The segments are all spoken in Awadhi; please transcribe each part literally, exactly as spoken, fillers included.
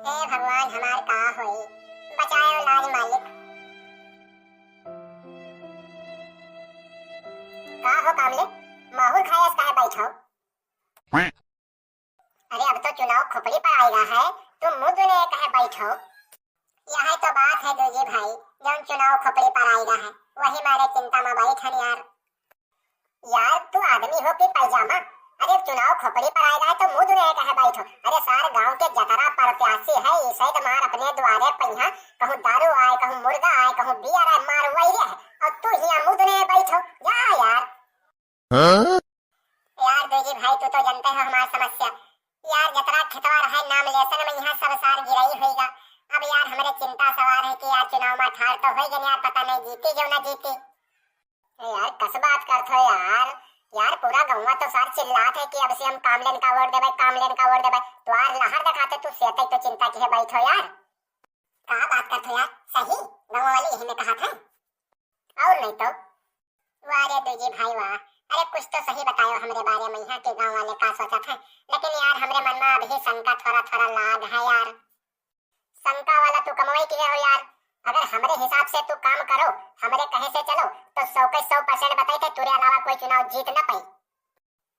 हे भगवान, हमार का होई, बचायो लाज मालिक। का हो कामले, माहुर खायस काहे बैठो? अरे, अब तो चुनाव खोपड़ी पर आएगा है, तुम मुंह दुने काहे बैठो? यही तो बात है दूजी भाई, जौन चुनाव खोपड़ी पर आएगा है, वही मारे चिंता में बैठन यार। यार, तू आदमी हो कि पैजामा? अरे, चुनाव खोपड़ी पर आएगा है तो मुंह दुने काहे बैठो? अरे सार, गांव के जतरा प्रत्याशी है, इसे तो मार अपने द्वारे पहिया, कहूँ दारू आए, कहूँ मुर्गा आए, कहूँ बियर आए, मार वही है, और तू हियाँ मुंह दुने बैठो, जा यार। हाँ? यार दूजी भाई, तू तो जानते हो हमार समस्या। यार, जतरा खेतवा रहे नाम लेसन में, यहाँ सब सार गिरई होइगा। अब यार, हमरे चिंता सवार है कि यार, चुनाव में ठाड़ तो होई गन यार, पता नहीं जीती जो ना जीती। ए यार, कस बात करत हो यार? यार, पूरा गौवा तो सार चिल्लात है कि अब से हम कामलेन का वोट देबै, कामलेन का वोट देबै। तो यार, लहर दिखाते तू सेतै तो चिंता किहे बैठो यार। का बात करत हो यार? सही, गौवा वाले यही में कहा था। और नहीं तो। वाह रे दूजी भाई वाह, अरे कुछ तो सही बतायो हमरे बारे में, यहाँ के गाँव वाले का सोचत हैं। लेकिन यार, हमरे मन में अभी शंका थोड़ा थोड़ा लाग है यार। शंका वाला तू कमवई किहे हो यार, अगर हमरे हिसाब से तू काम करो, हमरे कहे से चलो, तो सौ के सौ percent बताई थे, तुरे अलावा कोई चुनाव जीत न पाई।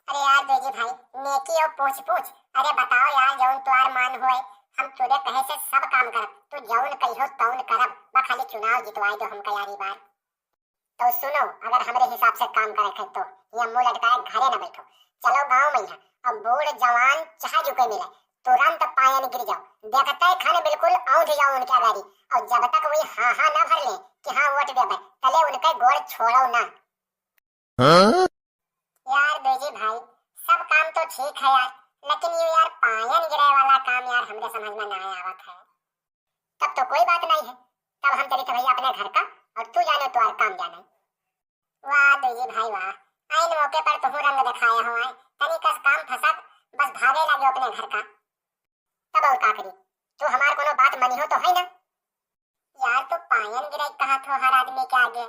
अरे यार दूजी भाई, नेकी और पूछ पूछ। अरे बताओ यार, जौन तुहार मान होए, हम तुरे कहे से सब काम करब। तू जौन कहियो तौन करब, बस खाली चुनाव जितवाए दो हमका यार ई बार। तो सुनो, अगर हमरे हिसाब से काम करे के तो यहाँ मुंह लटकाए घरे न बैठो, चलो गाँव में यहाँ। अब बूढ़ जवान चाहे जो कोई मिले, तुरंत पायन गिर जाओ, देखते खाने बिल्कुल औंध जाओ उनके अगाड़ी। और जब तक वही हाँ हाँ ना भर ले कि हाँ वोट देबे, तले उनके गोड़ छोड़ो ना। हाँ? यार दूजी भाई, सब काम तो ठीक है यार, लेकिन ये यार पायन गिरे वाला काम यार हमरे समझ में ना आवत है। तब तो कोई बात नहीं है, तब हम चलित भैया अपने घर का, और तू जाने तो और काम जाने। वाह दूजी भाई वाह, आइन मौके पर तुहू रंग दिखाए हो आए, तनी कस काम फसक, बस भागे लगे अपने घर का। तब और का करी, तू हमार कोनो बात मनी हो तो है ना? यार, तू पायन गिराई कहा थो हर आदमी के आगे।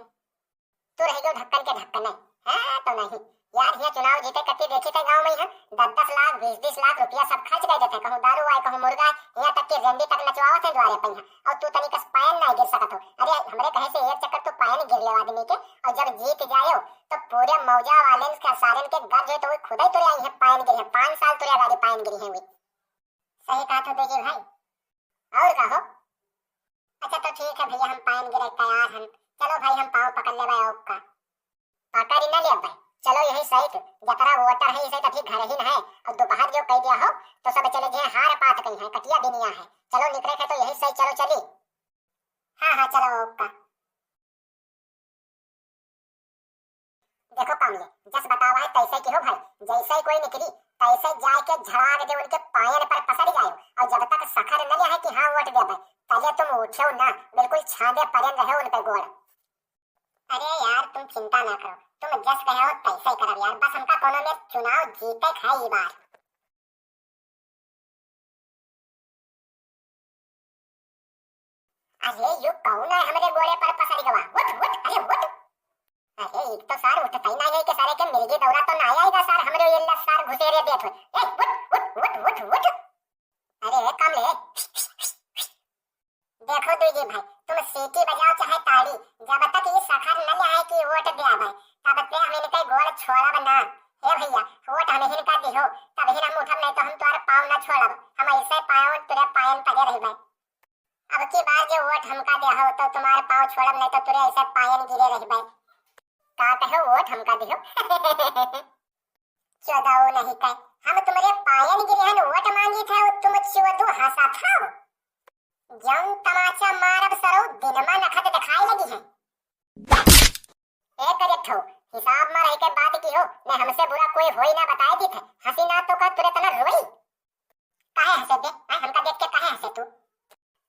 तू रह गयो ढक्कन के ढक्कन है, हाँ तो नहीं। यार, ये चुनाव जीते कत्ती देखी थे गाँव में है, दस दस लाख, बीस बीस लाख रुपया सब खर्च कर देते, कहूँ दारू आए, कहूँ मुर्गा आए, यहाँ तक कि रेंडी तक नचवावत है द्वारे पे यहाँ। और तू तनी कस पायन नहीं गिर सकत हो। अरे, हमरे कहे से एक चक्कर तू पायन गिर ले आदमी के, और जब जीत जायो, तो पूरे मौजा वाले के सारन के गज है, तो वो खुद ही तुरे आई है पायन गिरी है, पाँच साल तुरे गाड़ी पायन गिरी है हुई। सही कहा तो दूजी भाई। और का हो? अच्छा तो ठीक है भैया, हम पायन गिरे तैयार हन। चलो भाई, हम पाँव पकड़ लेबे, और का? पकड़ ही ना लेबे, चलो यही साइड, जतरा वोटर है इसे तभी घर ही न है। और दोपहर जो कह दिया हो तो सब चले जे हार पात कहीं है, कटिया दुनिया है। चलो निकले थे तो यही साइड, चलो चली। हाँ हाँ चलो, और का। देखो कामले, जस बतावा है तैसे की हो भाई, जैसे ही कोई निकली तैसे जाए के झड़ाक दे उनके पायन पर पसर जाए, और जब तक सखर न ले है कि हाँ वोट देबे, तले तुम उठो ना, बिल्कुल छांदे परेन रहे उन पे गोड़। अरे यार तुम चिंता ना करो, तुम जस कहे हो तैसे ही करब यार, बस हमका कोनो में चुनाव जीते खाए ई बार। अरे, यू कौन है हमरे गोड़े पर पसर गवा? उठ, उठ, अरे उठ। अरे, एक तो सार उठता ही नहीं है कि सारे के मिर्गी दौरा तो ना आएगा सार, हमरे ये लस सार घुसेरे देत हो। ए, उठ, उठ, उठ, उठ, उठ। अरे, कामले। देखो दूजी भाई, तुम सीटी बजाओ चाहे ताड़ी, जब तक ये सखर न ले आए कि वोट दे आवे, तब तक हम इनके गोड़ छोड़ब ना। हे भैया, वोट हम इनका दिहो, तब ही हम उठब, नहीं तो हम तुम्हारे पाँव न छोड़ब। हम ऐसे पाँव तुरे पायन पड़े रहबे। अब की बार जो वोट हमका दे हो, तो तुम्हारे पाँव छोड़ब, नहीं तो तुरे ऐसे पायन गिरे रहबे। का कहो, वोट हमका दिहो? चोदाओ नहीं कह, हम तुम्हारे पायन गिरे हन, वोट मांगी थे, तुम चोदू हंसा था। जौन तमाचा मारब सरऊ, दिनमा नखत दिखाए लगी है। ए करे ठो, हिसाब में रह के बात की हो, मैं हमसे बुरा कोई होई ना बताए दी थे। हंसी ना तो का तुरे तना रोई। काहे हंसे बे? हैं, हमका देख के काहे हंसे तू?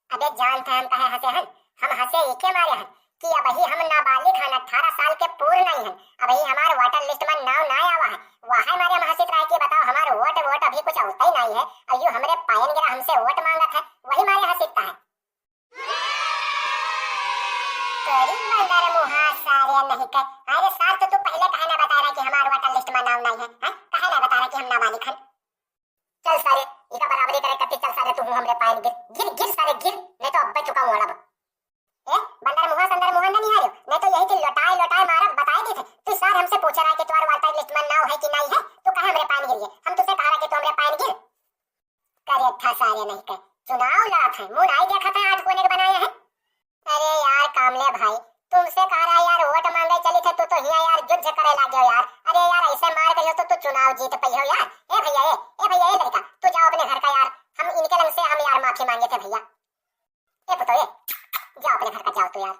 अबे जान था हम काहे हंसे हन? हम हंसे एके मारे हन कि अबही हम नाबालिग हन, अठारह साल के पूर्ण नहीं हन, अबही हमार वोटर लिस्ट में नाव ना आवा है, वही मारे हम हंसित रहे कि बताओ हमार वोट, वोट अभी कुछ होता ही नहीं है, और यू हमरे पायन गिरा हमसे वोट मांगत है, वही मारे हंसित है। तेरी मदर मुहा सारे नहीं कर। अरे सार, तो तू पहले काहे ना बता रहा कि हमार वोटर लिस्ट में नाव नहीं है, हैं? काहे ना बता रहा कि हम नाबालिग हन? चल सारे, इका बराबरी करे कत्ती, चल सारे, तू हूँ हमरे पाए गिर, गिर, गिर सारे गिर, नहीं तो अब्बे चुका हूँ अड़ब। ए, बंदर मुहा, संदर मुहा ना निहारियो, नहीं तो यही थी लोटाए, लोटाए मारब, बताए दी थे। तू सार हमसे पूछ रहा है कि तुम्हारे वाटर लिस्ट में नाव है कि नहीं है, तू कहे हमरे पानी गिरिए, हम तुझसे कहा रहा कि तू हमरे पानी गिर। करे था सारे नहीं कहे, चुनाव लड़ा था, मुंह नहीं देखा था, आठ कोने के बनाया है। अरे यार कामले भाई, तुमसे कह रहा यार, वोट मांगे चली थे, तू तो हिया यार युद्ध करे लागे हो यार। अरे यार, ऐसे मार करियो तो तू चुनाव जीत पइहो यार। ए भैया, ए, ए भैया, ए लड़का, तू जाओ अपने घर का यार, हम इनके लंग से हम यार माफी मांगे थे भैया। ए पुतो, ए, जाओ अपने घर का, जाओ तू यार।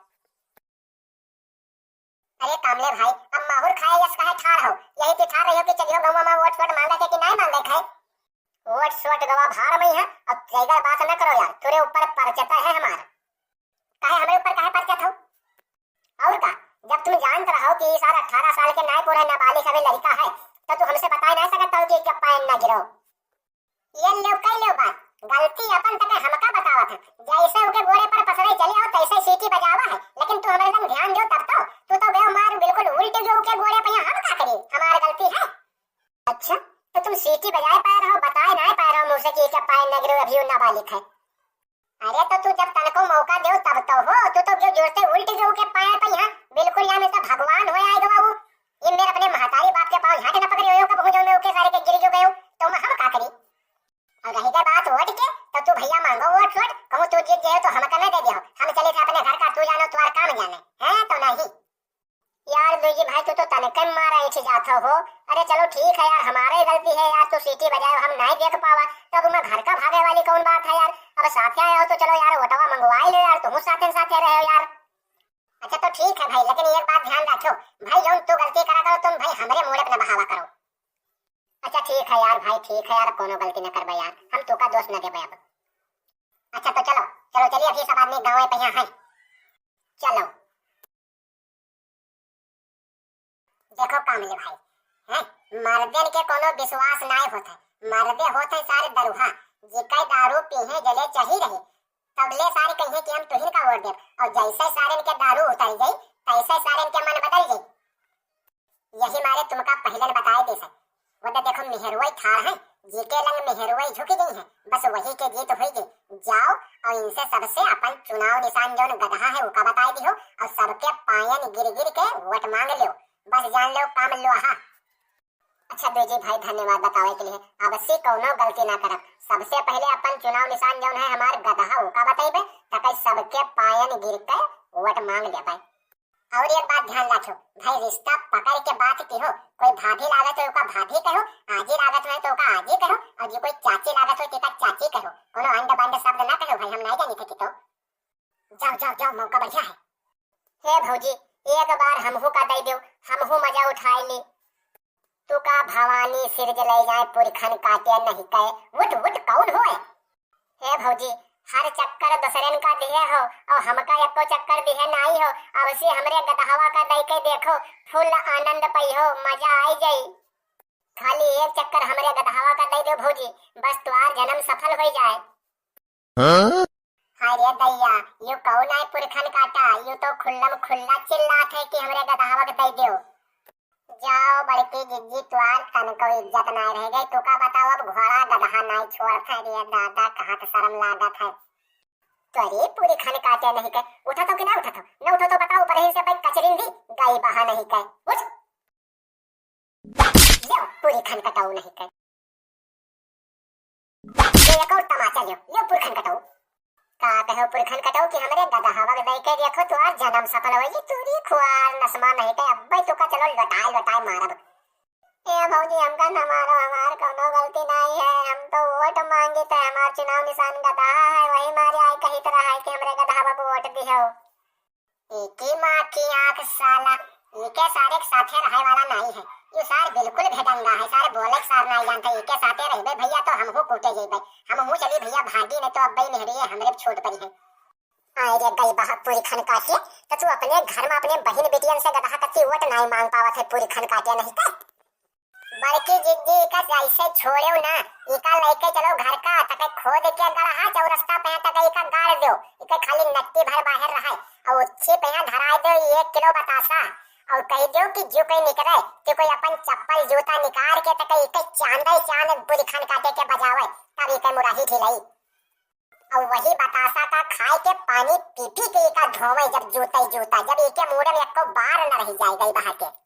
अरे कामले भाई, अब माहुर खाए यस काहे ठाड़ हो? यही तो ठाड़ रही हो कि चलियो गौवा में वोट वोट मांगे थे कि नहीं मांगे थे? वोट वोट गवा भार में है, अब तेगर बात न करो यार, तेरे ऊपर परचता है हमारा। काहे हमरे ऊपर काहे परचत हो? और का, जब तुम जानत रहो कि ये सारा अठारह साल के नाय पूरा नाबालिग अभी लड़का है, तो तू हमसे बताए नहीं सकता हो कि क्या पायन ना गिरो। ये लो कह लो बात, गलती अपन तक हमका बतावत है। जैसे उके गोड़े पर पसरे चले हो तैसे सीटी बजावा है, लेकिन तू हमारे लंग ध्यान दो तब तो, तू तो बेव मार बिल्कुल उल्टे जो उके गोड़े पे, हम का करी, हमार गलती है। अच्छा, तो तुम सीटी बजाए पाए रहो, बताए ना पाए रहो मुझसे कि क्या पाए नगरो अभी नाबालिग है। अरे तो तू जब तनको मौका देव तब तो हो, तू तो जो जोर से उल्ट जो के पाए पे यहाँ बिल्कुल यहाँ में तो भगवान हो आएगा बाबू। ये मेरे अपने महतारी बाप के पाँव झाट न पकड़े हो कब हो जो मैं ओके सारे के गिर जो गयो, तो मैं हम का करी? और रही गई बात वोट के, तो तू भैया मांगो वोट वोट, कहूँ तू जीत गए तो हमका न दे दे हो, हम चले थे अपने घर का, तू जानो तुम्हारा काम जाने, है तो नहीं। यार बेजी भाई, तू तो तनके मारा इठ जात हो। अरे चलो ठीक है यार, हमारे ही गलती है यार, तू सीटी बजाए हम नहीं देख पावा, तो अब मैं घर का भागे वाली कौन बात है यार। अब साथे आए हो तो चलो यार, वोटवा मंगवाई लो यार, तुम साथे साथे रहे हो यार। अच्छा तो ठीक है भाई, लेकिन एक बात ध्यान रखो भाई, जौन तू गलती करा करो तुम भाई, हमरे मूड़े पे न बहावा करो। अच्छा ठीक है यार भाई, ठीक है यार, कोनो गलती न करबे यार, हम तू का दोष न देबे अब। अच्छा तो चलो, चलो चलिए, अभी सब आदमी गाँव पे यहाँ है, चलो। देखो कामले भाई, हैं, मर्दन के कोनो विश्वास नाय होत है, मर्दे होत है सारे दरुहा, जेकर दारू पीहे जले चाही रहे, तबले सारे कहिए कि हम तुहिन का वोट देब, और जैसे सारे इनके दारू उतर जाई, तैसे सारे इनके मन बदल जाई। यही मारे तुमका पहले न बताए दे सक, वो तो देखो मेहरुए ठाड़ है, जेके लंग मेहरुए झुक गई है, बस वही के जीत हुई गई। जाओ और इनसे सबसे अपन चुनाव निशान जौन गदहा है, उका बताए दिहो और सबके पायन गिर गिर के वोट मांग लो, बस जान लो काम लोहा। अच्छा बेजी भाई, धन्यवाद बतावे के लिए। अब से कौनो गलती ना करब, सबसे पहले अपन चुनाव निशान जौन है हमार गदहा, उका बतैबे, ताकि सबके पायन गिर के वोट मांग लेबे। और एक बात ध्यान रखो भाई, रिश्ता पकड़ के बात की हो, कोई भाभी लागत हो ओका भाभी कहो, आजी लागत हो तो ओका आजी कहो, और जो कोई चाची लागत हो तो ओका चाची कहो, कोनो अंड बंड शब्द ना कहो भाई, हम नहीं जानी थे कि तो। जाओ जाओ जाओ, मौका बढ़िया है। हे भौजी, एक बार हमहू का दे दो, हमहू मजा उठाए ली। तू का भवानी सिरज ले जाए पुरखन काटे नहीं कहे, उठ उठ कौन होए? हे भौजी, हर चक्कर दूसरन का दिहे हो और हमका एको चक्कर दिहे नाई हो। अब से हमरे गदहवा का दई के देखो, फुल आनंद पई हो, मजा आई जाई। खाली एक चक्कर हमरे गदहवा का दई दो भौजी, बस तुम्हार जन्म सफल हो जाए। हाँ? हाय रे दैया, यू कौन आए पुरखन काटा, यू तो खुल्लम खुल्ला चिल्लात है कि हमरे गदहवा के दई दो। जाओ बड़की जिज्जी, तुआर तनको इज्जत नाय रह गई। तू का बताओ, अब घोड़ा गदहा नाय छोड़त है रे दादा, कहाँ के शर्म लागत है। तो अरे पूरी खाने काटे नहीं के, उठा तो कि ना उठा तो, न उठा तो बताओ, ऊपर ही से भाई कचरिन दी, गाई बहा नहीं के, उठ। लो, पूरी खान कटाऊ नहीं के। ये एक और तमाचा लो, लो पुरखन कटाऊ। का कहो पुरखन कटाऊ कि हमरे गदहवा के दई के देखो, तुआर जन्म सफल होई, तूरी खुआर नसमा नहीं के, अब्बे तो का चलो लटाए लटाए मारब। ए भौजी, हमका न मारो, हमार कौनो गलती नहीं है, हम तो वोट मांगी थे, हमार चुनाव निशान गदहा है, वही मारे आई कही तरह है कि हमरे गदहवा पे वोट दिहो। एके माँ की आँख साला, एके सारे के साथे रहे वाला नाई है। ये सार बिल्कुल भेदंगा है, सारे बोले के सार नाई जानते, एके साथे रहबे भैया तो हमहू कूटे जइबे, हमहू चली भैया भागी, नहीं तो अब्बे मेहरिए हमरे छोट पड़ी है। आए रे गई बहा पूरी खन काटे, तो तू अपने घर में अपने बहिन बेटियन से गदहा कत्ती वोट नाई मांग पावत है, पूरी खन काटे नहीं का। बड़की जिज्जी, इका ऐसे छोड़ेउ ना, इका लेके चलो घर का, तके खोद के गड़हा चौरस्ता पे तक इका गाड़ दो, इके खाली नट्टी भर बाहर रहे, और उच्छी पे धराए दो एक किलो बतासा, और कह दो कि जो कोई निकले, तो कोई अपन चप्पल जूता निकाल के तके इके चांदे चांद बुरी खन काटे के बजावे, तब इके मुराही खिलाई। और वही बतासा का खाए के पानी पी पी के एका धोवे जब जूते जूता, जब एके मूड़े में एको बार न रह जाए गई बहा के।